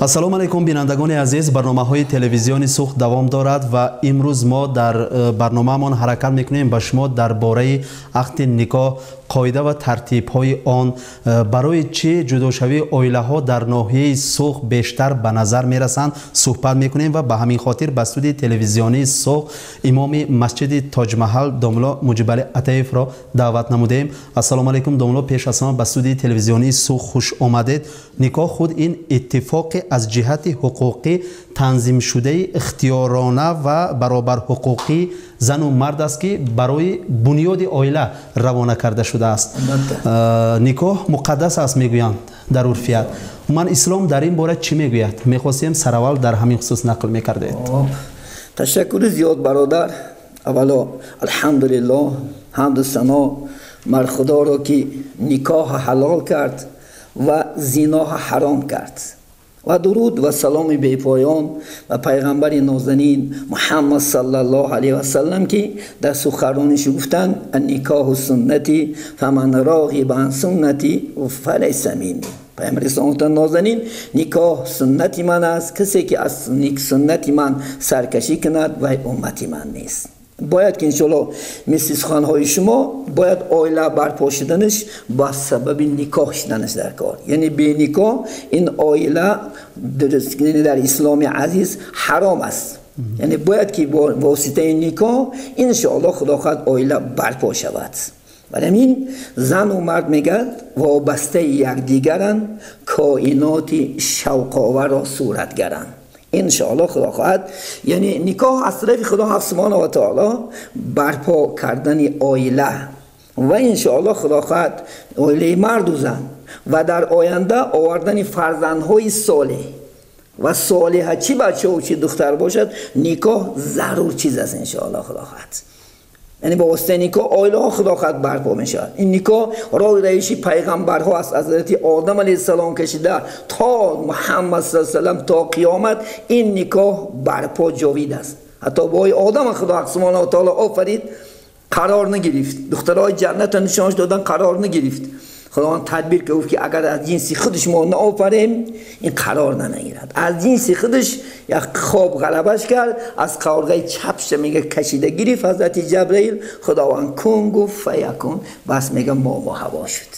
Ассалому алайкум, бинандагони азиз. Барномаҳои телевизиони Суғд давом дорад ва имрӯз мо дар барномаамон ҳаракат мекунем ба шумо дар бораи ақди никоҳ, қоида ва тартибҳои он, барои чӣ ҷудошавии оилаҳо дар ноҳияи Суғд бештар ба назар мерасанд суҳбат мекунем ва ба ҳамин хотир ба студияи телевизионии Суғд имоми масҷиди Тоҷмаҳал домулло Муҷибалӣ Атаевро даъват намудем. Ассалому алайкум, домулло, пеш аз ҳама ба студияи телевизионии Суғд хуш омадед. Никоҳ худ ин иттифоқи аз ҷиҳати ҳуқуқӣ танзимшудаи ихтиёрона ва баробарҳуқуқии зану мард аст, ки барои бунёди оила равона карда шудааст. Никоҳ муқаддас аст, мегӯянд дар урфият. Умуман, ислом дар ин бора чӣ мегӯяд? Мехостем сараввал дар ҳамин хусус нақл мекардед. Ташаккури зиёд, бародар. Аввало, алҳамдулиллоҳ, ҳамду сано бар Худоро, ки никоҳ ҳалол кард ва зиноҳ ҳаром кард, ва дуруд ва саломи бепоён ба пайғамбари нозанин Муҳаммад саллаллоҳу алайҳи васаллам, ки дар суханрониш гуфтанд: «Никоҳу суннати, фаман роғиба ан суннати фалайса минни». Пайғамбари ислом гуфтанд нозанин: никоҳ суннати ман аст, касе ки аз суннати ман саркашӣ кунад, вай уммати ман нест. Бояд ки, иншоалло, мисли суханҳои шумо, бояд оила барпо шуданаш ба сабаби никоҳ шуданаш дар кор, яъне беникоҳ ин оила дар исломи азиз ҳаром аст. Яъне бояд ки бо воситаи никоҳ, иншоалло, Худо хоҳад, оила барпо шавад. Барои ҳамин зану мард, мегӯяд, вобастаи якдигаранд, коиноти шавқоварро суратгаранд, иншоалло, Худо хоҳад. Яъне никоҳ аз тарафи Худо субҳонаҳу ва таоло барпо кардани оила ва, иншоалло, Худо хоҳад, оилаи марду зан ва дар оянда овардани фарзандҳои солеҳ ва солиҳа, чӣ бачаҳо, чӣ духтар бошад, никоҳ зарур чиз аст, иншоалло, Худо хоҳад. Яъне бо воситаи никоҳ оилаҳо, Худо хоҳад, барпо мешавад. Ин никоҳ роҳи равиши пайғамбарҳо аст, аз ҳазрати Одам алайҳиссалом кашида то Муҳаммад саллам, то қиёмат ин никоҳ барпо ҷовид аст. Ҳатто бои Одама Худо субҳонаҳу ва таоло офарид, қарор нагирифт. Духтарои ҷаннатро нишонаш додан, қарор нагирифт. Худованд тадбир кард, гуфт ки агар аз ҷинси худаш мо наофарем, ин қарор намегирад. Аз ҷинси худаш як хоб ғалабаш кард, аз қабурғаи чапша, мега, кашида гирифт ҳазрати Ҷабраил. Худованд кун гуфт, фаякун. Бас, мега, мому ҳаво шуд.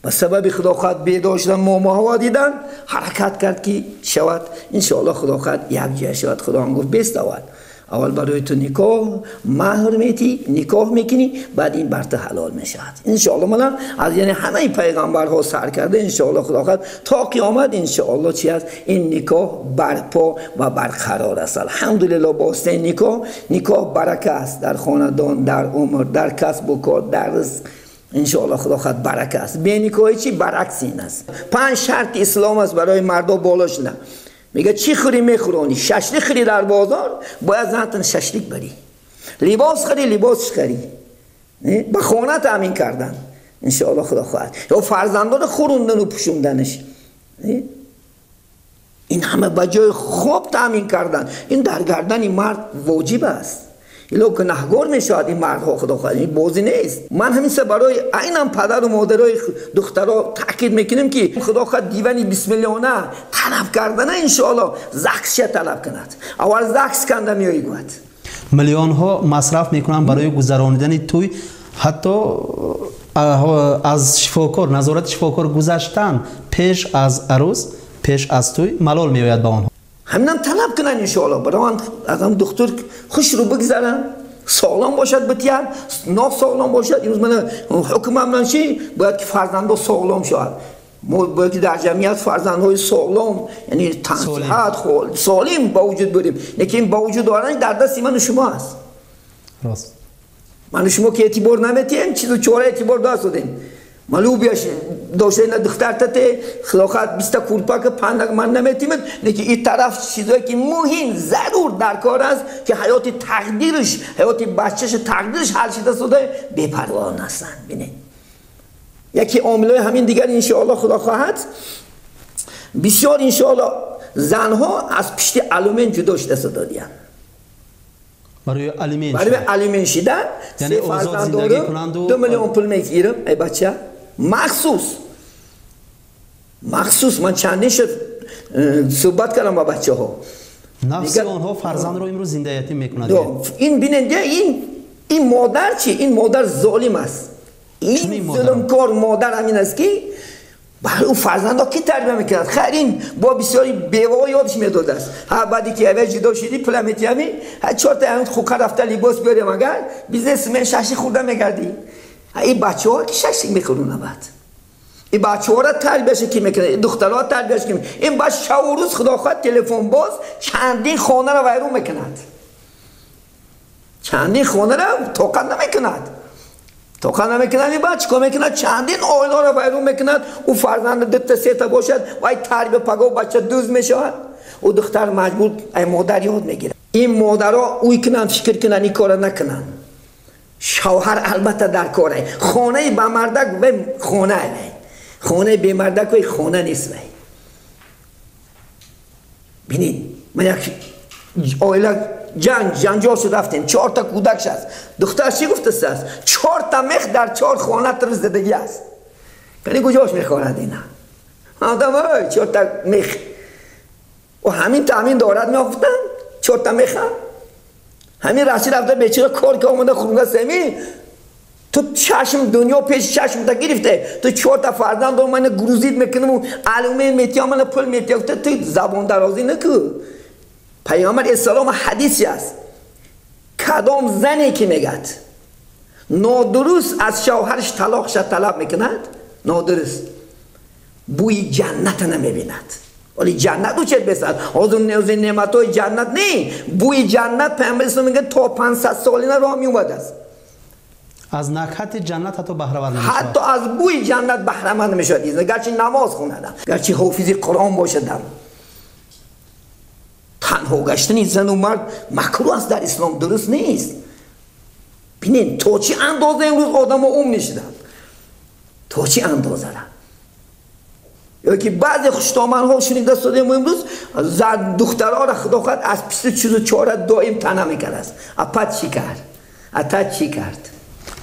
Ба сабаби, Худо хоҳад, бедор шудан, мому ҳаво дидан, ҳаракат кард ки шавад, иншоалло, Худо хоҳад, якҷоя шавад. Худованд гуфт: беставад, аввал барои ту никоҳ маҳр метӣ, никоҳ мекунӣ, баъд ин бар ту ҳалол мешавад, иншоалло. Мана аз, яъне, ҳамаи пайғамбарҳо сар карда, иншоалло, Худо хоҳад, то қиёмат, иншоалло, чи аст, ин никоҳ барпо ва барқарор аст, алҳамдулилло. Бо воситаи никоҳ, никоҳ барака аст дар хонадон, дар умр, дар касбу кор, дар ризқ, иншоалло, Худо хоҳад, барака аст. Беникоҳӣ чи, баръакси ин аст. Панҷ шарти ислом аст барои мардо боло шуда. Мега, чӣ хӯрӣ, мехӯронӣ, шашлик хӯрӣ дар бозор, бояд занатон шашлик барӣ, либос харӣ, либос харӣ, ба хона таъмин кардан, иншоалло, Худо хоҳад, ё фарзандоро хӯрондану пӯшонданаш, ин ҳама ба ҷои хоб таъмин кардан, ин дар гардани мард воҷиб аст. Ило гунаҳгор мешавад ин мардҳо, Худо хоҳад. Ин бозӣ нест. Ман ҳамиша барои айнан падару модарои духтаро таъкид мекунем, ки, Худо хоҳад, дивани 20 миллиона талаб кардана, иншоалло, ЗАГСша талаб кунад. Аввал ЗАГС канда меои, гӯяд. Миллионҳо масраф мекунанд барои гузаронидани тӯй, ҳатто аз шифокор, назорати шифокор гузаштан пеш аз арӯс, пеш аз тӯй малол меояд ба онҳо. Ҳаминам талаб кунанд, иншоалло, барованд аз ҳам духтур хушрӯ бигзаранд, соғлом бошад битияд, носоғлом бошад. Имрӯз мана ҳукмамнан чи бояд ки фарзандо соғлом шавад. Мо бояд ки дар ҷамъият фарзандҳои соғлом, яъне тансиҳат, солим ба вуҷуд бурем. Лекин ба вуҷуд овардани дар дасти ману шумо аст. Рост. Ману шумо ки эътибор наметиҳем, чизу чора эътибор даст додем. Малубияш дошта ина духтартате, хилофат, биста курпака пандак ман наметимад, лекин ин тараф чизое ки муҳим, зарур дар кор аст, ки ҳаёти тақдирш, ҳаёти бачааш, тақдирш ҳал шида сода, бепарво ҳастанд. Бинед, яке омилҳои ҳамин дигар, иншоалло, Худо хоҳад, бисёр, иншоалло, занҳо аз пишти алимент ҷудо шуда додиянд. Барои алимент. Барои алимент шида. Яъне озод зиндагӣ кунанду. 2 миллион пул мегирам, эй бача. Махсус, махсус ман чандин шуд. صحبت کردم با بچه ها. نفس آنها فرزند رو امروز زنده یتیم میکند. این بیننده این مادر چی؟ این مادر ظالم است. این ظلمکار مادر همین است که برای او فرزندها کی تربیه میکرد؟ خیر این با بسیاری بیوه یادش میداد است. ها بعدی که اول جدا شدی پول میتیمی، ها چهار تا هم خوکا رفته لباس بیاریم اگر بیزنسمن ششی خورده میگردی. این بچه‌ها که ششی میخورن بعد. این بچه‌ها را تربیهش کی میکنه؟ این دخترها تربیهش کی میکنه؟ این بچه شب و روز خدا خواهد تلفن باز چندین خانه را ویرون میکند. چندین خانه را طاقت نمیکند. طاقت نمیکند. این بچه چیکار میکند؟ چندین آیله را ویرون میکند. او فرزند دو تا سه تا باشد و ای تربیه پگاه بچه دوز میشود. او دختر مجبور ای مادر یاد میگیره. این مادرها اوی کنن فکر کنن این کارا نکنن. شوهر البته در کاره. خانه به مردک و خانه ای. خانه به مردک و خانه نیست. ببینید من یک آیله جنجال شد رفتیم 4 تا کودک شد. دختر چی گفته است؟ 4 تا مخ در 4 خانه تر زدگی است. یعنی کجاش میخورد اینا؟ آدم های 4 تا مخ و همین تامین دارد میافتن 4 تا مخ همین رسی رفته بیچاره کار که آمده خونده سمی تو چشم دنیا پیش چشم تا گرفته تو 4 تا فرزند دارم من گروزید میکنم و علومه میتیا من پول میتیا تو زبان درازی نکو. پیامبر اسلام حدیثی است کدام زنی که میگد نادرست از شوهرش طلاق شد طلب میکند نادرست بوی جنت نمیبیند. ولی جنت او چه بسد از اون نعمت های جنت نه بوی جنت پیامبر اسلام میگه تا 500 سالی نه راه میومد است. از نکهت جنت حتی بهره ور نمیشد. حتی از بوی جنت بهره مند نمیشد. گرچه نماز خوندم گرچه حافظ قرآن باشدم. تنها گشتن زن و مرد مکروه است در اسلام درست نیست. ببینید تا چه اندازه امروز آدم ها عمر میشدن تا چه اندازه را. یا که بعضی خوشدامن ها شنیده شده امروز زن دخترها را خدا خواهد از 24 دائم تنه میکرد است. اپت چی کرد؟ اتت چی کرد؟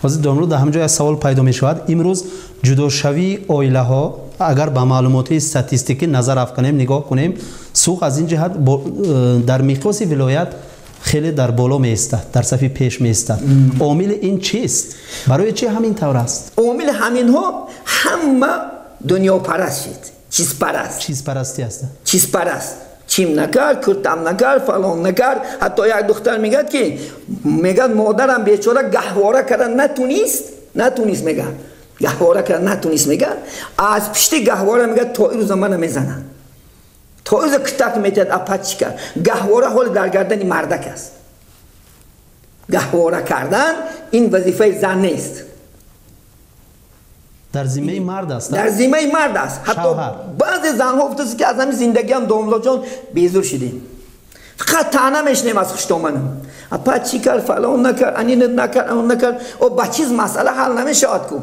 حاضر دامرو در همجای سوال پیدا می شود. امروز جداشوی آیله ها اگر به معلومات استاتیستیکی نظر افکنیم نگاه کنیم سوق از این جهت در مقیاس ولایت خیلی در بالا می ایستد، در صف پیش می ایستد. عامل این چیست؟ برای چه همین طور است؟ عامل همین ها همه دنیا پرست شد. چیز پرست. چیز پرستی است. چیز پرست. چیم نکرد، کرتم نکرد، فلان نکرد. حتی یک دختر میگه که میگه مادرم بیچاره گهواره کردن نتونیست میگه گهواره کردن نتونیست میگه از پشت گهواره میگه تا روز منو میزنن تا روز کتک میتد اپا چی کرد. گهواره حال در گردن مردک است. گهواره کردن این وظیفه زن نیست، در ذمه مرد است. در ذمه مرد است. حتی بعضی زنها گفتند که از همین زندگی هم داملا جان بیزور شدیم فقط طعنه میشنیم از خوشدامنم اپا چی کرد فلان نکرد انین نکرد اون نکرد و با چیز مسئله حل نمیشود کو.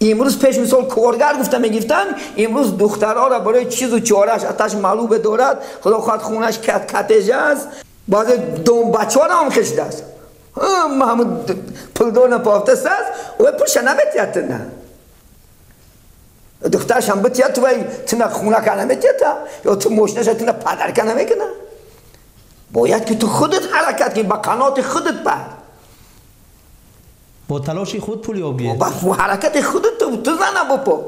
امروز پیش مثال کارگر گفته میگفتن امروز دخترها را برای چیز و چارش اتش معلومه دارد خدا خواهد خونش کت کتج است. بعضی دوم بچه‌ها را هم کشیده است هم همون پولدار نپافته است و پولش نمیتید نه دخترش هم بتید تو تنه خونه که نمیتید یا تو ماشینش تنه پدر که نمیکنه. باید که تو خودت حرکت کنی با قنات خودت بر با تلاش خود پول یابی با حرکت خودت تو زنه بپا.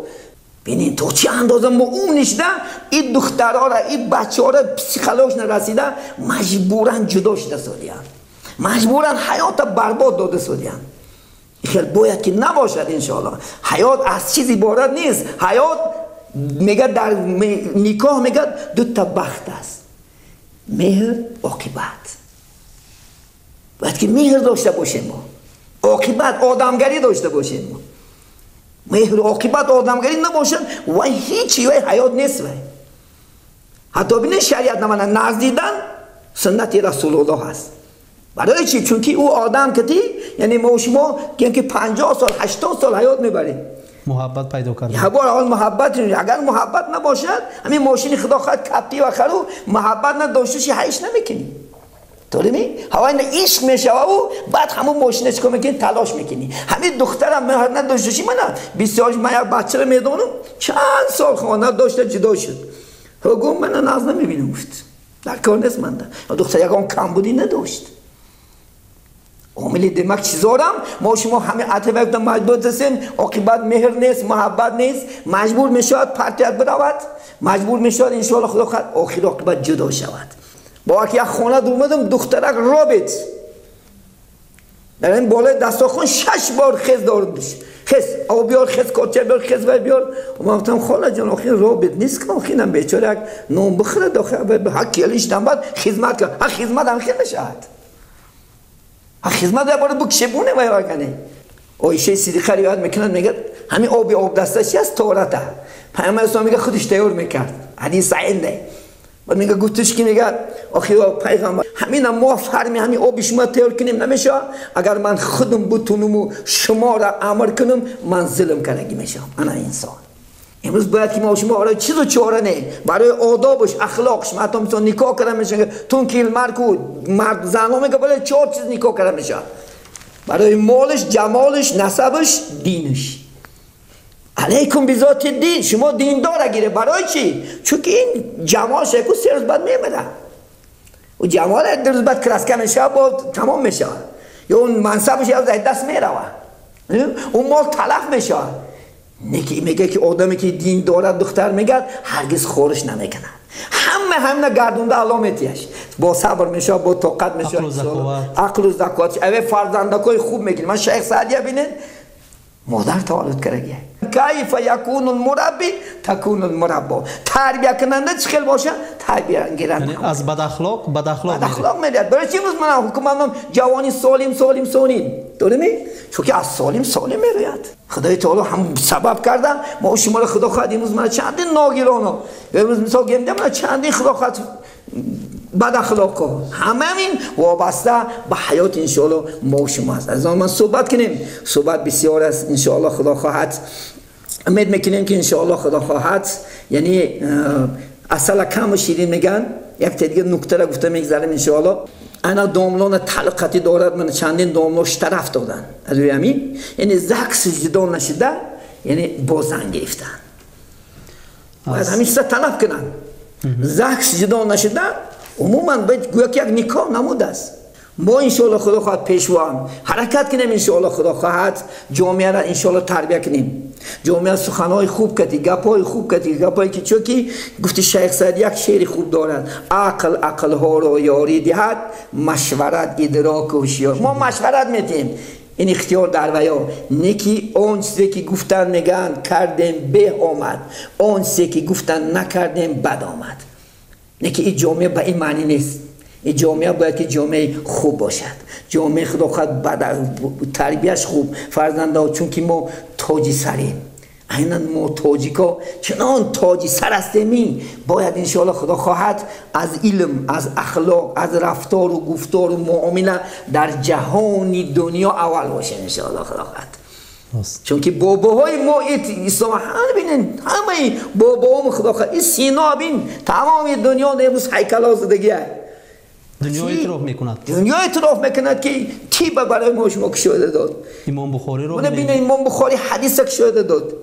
ببینید تا چه اندازه ما اون نشده این دخترها را این بچه ها را پسیخالوش نرسیده مجبورا جدا شده سادیان مجبورا حیات برباد داده سادیان. خیلی باید که نباشد انشاءالله. حیات از چیز عبارت نیست. حیات میگه در نکاح میگه دو تا بخت است، مهر عاقبت. باید که مهر داشته باشیم ما، عاقبت آدمگری داشته باشیم ما. مهر عاقبت آدمگری نباشد و هیچی و حیات نیست. حتی ببینید شریعت نمانه نزدیدن سنت رسول الله است. برای چی؟ چون که او آدم کتی یعنی ما و شما که 50 سال 80 سال حیات میبریم محبت پیدا کردن. یه بار اول محبت، اگر محبت نباشد همین ماشین خدا خواهد کپتی و خرو محبت نداشته شی حیش نمیکنی. Дорими? Ҳавай на ишқ мешава ӯ, баъд ҳамун мошина чикор мекунӣ? Талош мекунӣ. Ҳамин духтарам надошта мана бисёр ман як бачаро медонам, чанд сол хона дошта ҷудо шуд. Гуфт мана наз намебинам, гуфт. Дар кор нест манда. Духтар ягон камбудӣ надошт. Омили демак чизорам мо шумо ҳамин атавакда маҷбур ҳастем, оқибат меҳр нест, муҳаббат нест, маҷбур мешавад партият биравад, маҷбур мешавад иншоалло худо хоҳад охир оқибат ҷудо шавад. Бо як хона омадам, духтарак робит дар ин болои дастархон 6 бор хез дордиш. Хез об биёр, хез корча биёр, хез вай биёр. Ман гуфтам хола ҷон, охир робит нест, ки охирам бечора як нон бихӯрад, охир ҳа келиштам баъд хизмат кар. Ҳа хизмат ҳам хел мешавад. Ҳа хизмат я бора букшебуне вай вакане. Оишаи Сидиқа ривоят мекунад, мегӯяд ҳамин оби обдаста чи аст? Тората. Паёмбари ислом мегӯяд худаш тайёр мекард. Ҳадис саҳеҳ не. Баъд мегӯяд гуфтиш ки мегӯяд охир пайғамбар ҳамина мо фарми ҳамин оби шумо тайёр кунем намешавад, агар ман худам бутунуму шуморо амр кунам ман зулм кардагӣ мешавам. Ана инсон. Имрӯз бояд ки мо шумо барои чизу чора не, барои одобаш, ахлоқш, ҳатто мисол никоҳ карда мешавад, тун ки марку мард занҳо мегӯяд барои 4 чиз никоҳ карда мешавад: барои молаш, ҷамолаш, насабаш, динаш. Алейкум бизоти дин, шумо диндора гире. Барои чӣ? Чунки ин ҷамолш яку 3 рӯз баъд мемирад. Ӯ ҷамол 2 рӯз баъд краска мешавад, бо тамом мешавад. Ё он мансабаш аз даст меравад, он мол талаф мешавад. Неки мегӯяд ки одаме ки дин дорад, духтар мегӯяд, ҳаргиз хориш намекунад. Ҳама ҳамина гардонда Аллоҳ метиҳаш. Бо сабр мешавад, бо тоқат мешавад, ақлу заковат. Аве фарзандакои хуб мегирад. Ман Шайх Саъдия бинед, модар таваллуд кардагия. Кайфа якуну лмурабби такуну лмураббо. Тарбия кунанда чӣ хел бошад? Тарбия гиранда. Аз бадахлоқ бадахлоқ медиҳад. Барои чӣ имрӯз ман ҳукуматам ҷавони солим солим солим? Дорими? Чунки аз солим солим мерояд. Худои таоло ҳам сабаб карда мо шуморо худо хоҳад имрӯз мана чандин ногироно, имрӯз мисол гем мана чандин худо хоҳад бадахлоқо. Ҳамаин вобаста ба ҳаёт иншоалло мо шумо аст. Аз он ман суҳбат кунем, суҳбат бисёр аст иншоалло худо хоҳад. Умед мекунем ки иншоалло худо хоҳад, яъне асала каму ширин меган. Як дига нуктаро гуфта мегзарем иншоалло. Ана домлона талқати дорад, мана чандин домло штараф додан. Аз рӯи ҳамин, яъне закс ҷудо нашида, яъне бо зан гирифтан. Бояд ҳамин чиза талаб кунанд. Закс ҷудо нашида, умуман гӯё ки як никоҳ намудааст. Мо иншоалло худо хоҳад пешвоам ҳаракат кунем, иншоалло худо хоҳад ҷомеаро иншоалло тарбия кунем. Ҷомеа суханҳои хуб кати, гапҳои хуб кати, гапҳое ки чунки гуфти Шайх Саид як шеъри хуб дорад: ақл ақлҳоро ёрӣ диҳад, машварат идроку ҳушёр. Мо машварат метиҳем, ин ихтиёр дар ваё. Не ки он чизе ки гуфтан мегӯянд кардем беҳ омад, он чизе ки гуфтан накардем бад омад. Не ки ин ҷомеа ба ин маънӣ нест. Ин ҷомеа бояд ки ҷомеаи хуб бошад, ҷомеаи худо хоҳад тарбияш хуб, фарзандҳо, чунки мо тоҷи сарем. Айнан мо тоҷико чунон тоҷи сар ҳастем, бояд иншоалло худо хоҳад аз илм, аз ахлоқ, аз рафтору гуфтору муомила дар ҷаҳони дунё аввал бошем иншоалло худо хоҳад. Чунки бобоҳои мо ислом ҳама бинед, ҳамаи бобоҳомо худо хоҳад ин сино бин, тамоми дунё имрӯз ҳайкалҳо задагия. Дунё эътироф мекунад. Дунё эътироф мекунад ки тиба барои мо шумо кушода дод. Имом Бухориро бинед, Имом Бухори ҳадиса кушода дод.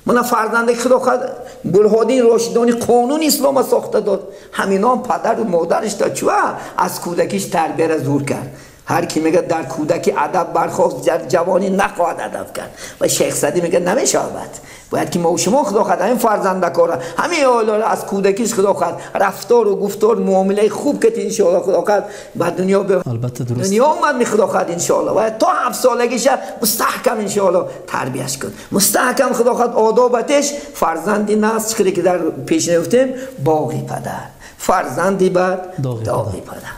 Мана фарзандаи худо хоҳад Бурҳодин Рошидони қонуни ислома сохта дод. Ҳаминон падару модараш та чуа аз кӯдакиш тарбияро зур кард. Ҳар ки мегӯяд дар кӯдаки адаб бархост, дар ҷавонӣ нахоҳад адаб кард. Ва Шайх Саъдӣ мегӯяд намешавад. Бояд ки мо шумо худо хоҳад ҳамин фарзандакора, ҳамин оиларо аз кӯдакиш худо хоҳад рафтору гуфтор, муомилаи хуб кати иншоалло худо хоҳад ба дунё албатта дуруст дунё омад ми худо хоҳад иншоалло. Бояд то 7 солагиша мустаҳкам иншоалло тарбияш кун. Мустаҳкам худо хоҳад одобатеш фарзанди наст, чиқире ки дар пеш гуфтем, боғи падар, фарзанди бад доғи падар.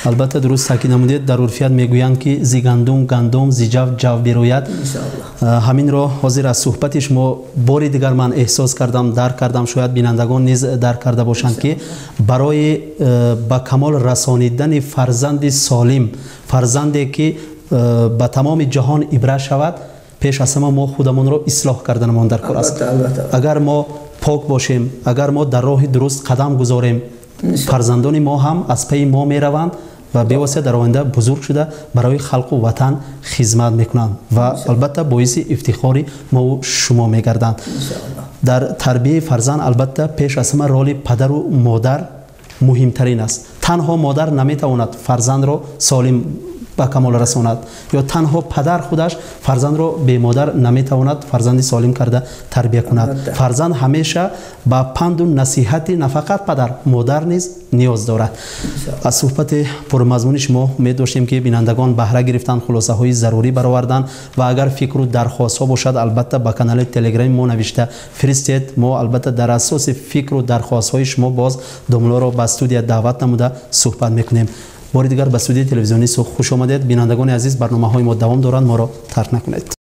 Албатта дуруст таъкид намудед. Дар урфият мегӯянд ки зи гандум гандум, зи ҷав ҷав бирояд. Ҳаминро ҳозир аз суҳбати шумо бори дигар ман эҳсос кардам, дарк кардам, шояд бинандагон низ дарк карда бошанд ки барои ба камол расонидани фарзанди солим, фарзанде ки ба тамоми ҷаҳон ибра шавад, пеш аз ҳама мо худамонро ислоҳ карданамон дар кор аст. Агар мо пок бошем, агар мо дар роҳи дуруст қадам гузорем, фарзандони мо ҳам аз пайи мо мераванд Ва бевосита дар оянда бузург шуда барои халқу ватан хизмат мекунанд ва албатта боиси ифтихори мову шумо мегарданд. Дар тарбияи фарзанд албатта пеш аз ҳама роли падару модар муҳимтарин аст. Танҳо модар наметавонад фарзандро солим ба камол расонад ё танҳо падар худаш фарзандро бемодар наметавонад фарзанди солим карда тарбия кунад. Фарзанд ҳамеша ба панду насиҳати на фақат падар, модар низ ниёз дорад. Аз суҳбати пурмазмуни шумо умед доштем, ки бинандагон баҳра гирифтанд, хулосаҳои зарурӣ бароварданд ва агар фикру дархостҳо бошад, албатта ба канали телеграми мо навишта фиристед. Мо албатта дар асоси фикру дархостҳои шумо боз домлоро ба студия даъват намуда суҳбат мекунем. Бори дигар ба студияи телевизионии Суғд хуш омадед. Бинандагони азиз, барномаҳои мо давом доранд, моро тарк накунед.